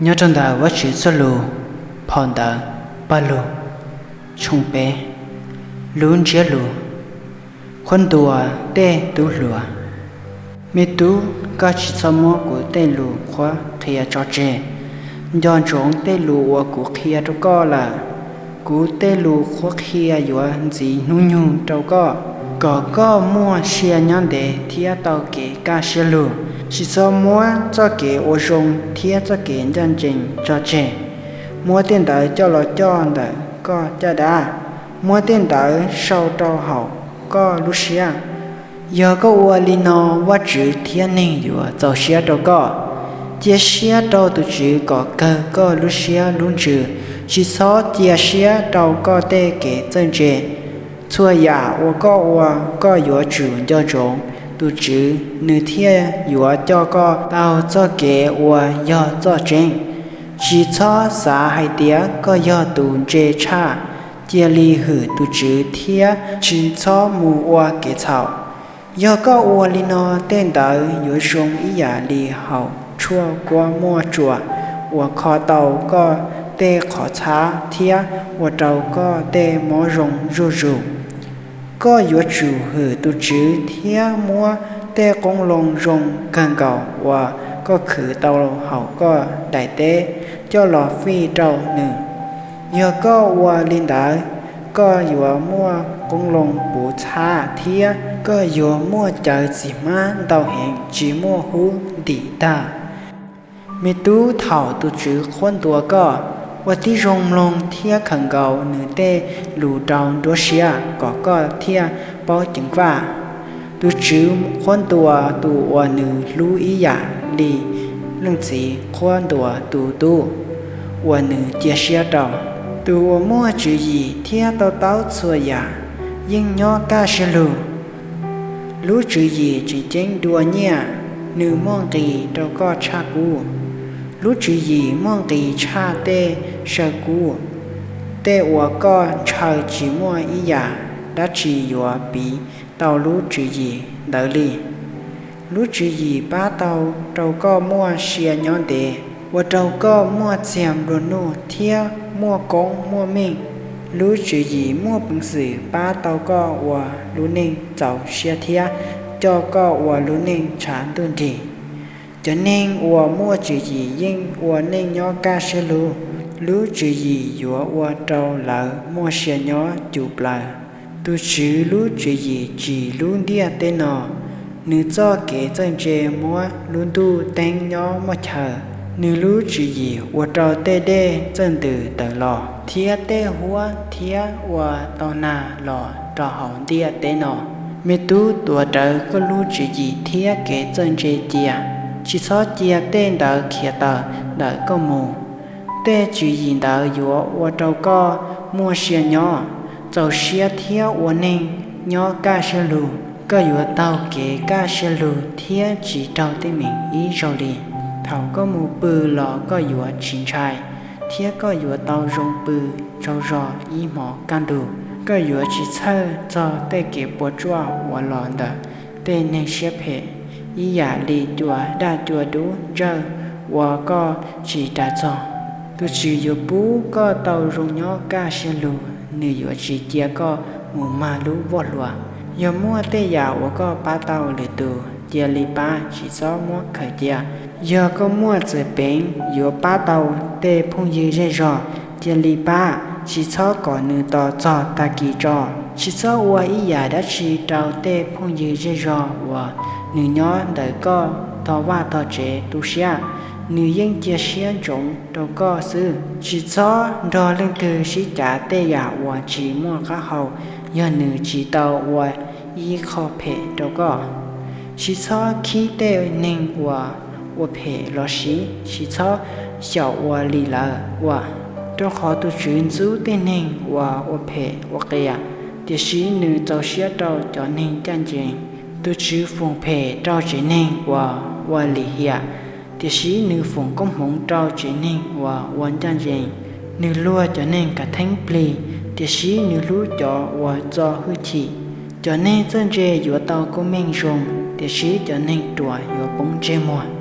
Nyob rau ntawm Vajtswv txoj lus phau ntawv Paj Lug, tshooj peb, lub ntsiab lus: Qhuab ntuas tej tub hluas. Me tub, koj tsis txhob muab kuv tej lus qhuab qhia tso tseg. Nco ntsoov tej lus uas kuv qhia rau koj lawm. Kuv tej lus qhuab qhia yuav ntxiv hnub nyoog rau koj, kom koj muaj sia nyob ntev thiab tau kev kaj siab lug. Tsis txhob muab txoj kev ua zoo thiab txoj kev ncaj ncees tso tseg. Muab tej ntawd coj los coj ntawm koj caj dab, muab tej ntawd sau rau hauv koj lub siab. Yog koj ua li no, Vajtswv thiab neeg yuav txaus siab rau koj. Cia siab rau tus Tswv kom kawg koj lub siab lub ntsws. Tsis txhob cia siab rau koj tej kev txawj ntse. Txhua yam uas koj ua, koj yuav tsum nco ntsoov tus Tswv, nws thiaj yuav coj koj taug txoj kev uas yog txoj tseeb. Tsis txhob xav hais tias koj yog tus ntse tshaj. Cia li hwm tus Tswv thiab tsis txhob mus ua kev txhaum. Yog koj ua li no, tej ntawd yuav zoo ib yam li hauv tshuaj kuab muaj tsuas uas kho tau koj tej qhov txhab thiab ua rau koj tej mob zoo zuj zus. Koj yuav tsum hwm tus Tswv thiab muab tej qoob loo zoo kawg nkaus uas koj khwv tau hauv koj daim teb coj los fij rau nws. Yog koj ua li ntawd, koj yuav muaj qoob loo puv txhab thiab koj yuav muaj cawv txiv hmab ntau heev tsis muaj hub ntim tag. Me tub, thaum tus Tswv qhuab ntuas koj, ua tib zoo mloog thiab khaws nkaus nws tej lus rau nruab siab kom koj thiaj paub ceev faj. Tus Tswv qhuab ntuas tus uas nws hlub ib yam li leej txiv qhuab ntuas tus tub uas nws cia siab rau. Tus uas muaj tswv yim thiab to taub txhua yam yeej nyob kaj siab lug. Lub tswv yim tseem ceeb dua nyiaj, nws muaj nqis rau koj tshaj kub. Lub tswv yim muaj nqis tshaj tej saw kub. Tej uas koj ntshaw tsis muaj ib yam dab tsi yuav piv tau lub tswv yim ntawd li. Lub tswv yim pab tau rau koj muaj sia nyob ntev, ua rau koj muaj txiag nplua nuj thiab muaj koob muaj meej. Lub tswv yim muaj peev xwm pab tau koj ua lub neej txaus siab thiab coj koj ua lub neej tshav ntuj nrig. Cov neeg uas muaj tswv yim yeej ua neej nyob kaj siab lug. Lub tswv yim yuav ua rau lawv muaj sia nyob cuj plaws. Tus Tswv lub tswv yim tsim lub ntiaj teb no, nws txoj kev txawj ntse muab lub ntuj teeb nyob muaj chaw. Nws lub tswv yim ua rau tej dej txawj ntws tawm los, thiab tej huab thiab ua tau nag los rau hauv ntiaj teb no. Me tub, tuav rawv koj lub tswv yim thiab kev txawj ntse cia, tsis txhob cia tej ntawd khiav tawm ntawm koj mus. Tej tswv yim ntawd yuav ua rau koj muaj sia nyob, txaus siab thiab ua neej nyob kaj siab lug. Koj yuav taug kev kaj siab lug thiab tsis raug teeb meem ib zaug li. Thaum koj mus pw los koj yuav tsis ntshai, thiab koj yuav tau zoo pw tsaug zog ib hmos kaj ntug. Koj yuav tsis txhawj txog tej kev puas tsuaj uas los ntawm tej neeg siab phem, ib yam li cua daj cua dub ntsawj uas koj tsis ras txog. Tus Tswv yuav pub koj tau zoo nyob kaj siab lug, nws yuav tsis cia koj mus mag lub voj hlua. Yog muaj tej yam uas koj pab tau lwm tus, cia li pab, tsis txhob muab khaws cia. Yog koj muaj txawm peev yuav pab tau tej phooj ywg zej zog, cia li pab, tsis txhob kom nws tos txog tag kis tso. Tsis txhob ua ib yam dab tsi rau tej phooj ywg zej zog uas nws nyob ntawm koj tog vaj tog tsev tu siab. Nws yeej cia siab ntsoov rau koj xwb. Tsis txhob nrog leej twg sib cav tej yam uas tsis muaj qab hau, yog nws tsis tau ua ib qho phem rau koj. Tsis txhob khib tej neeg uas ua phem los sis tsis txhob xyaum ua li lawv ua. Rau qhov tus Tswv ntxub tej neeg uas ua phem ua qias, tiam sis nws txaus siab rau cov neeg ncaj ncees. Tus Tswv foom phem rau tsev neeg uas ua lim hiam, tiam sis nws foom koob hmoov rau tsev neeg uas ua ncaj ncees. Nws luag cov neeg khav theeb plig, tiam sis nws hlub cov uas txo hwj chim. Cov neeg txawj ntse yuav tau koob meej zoo, tiam sis cov neeg ruam yuav poob ntsej muag.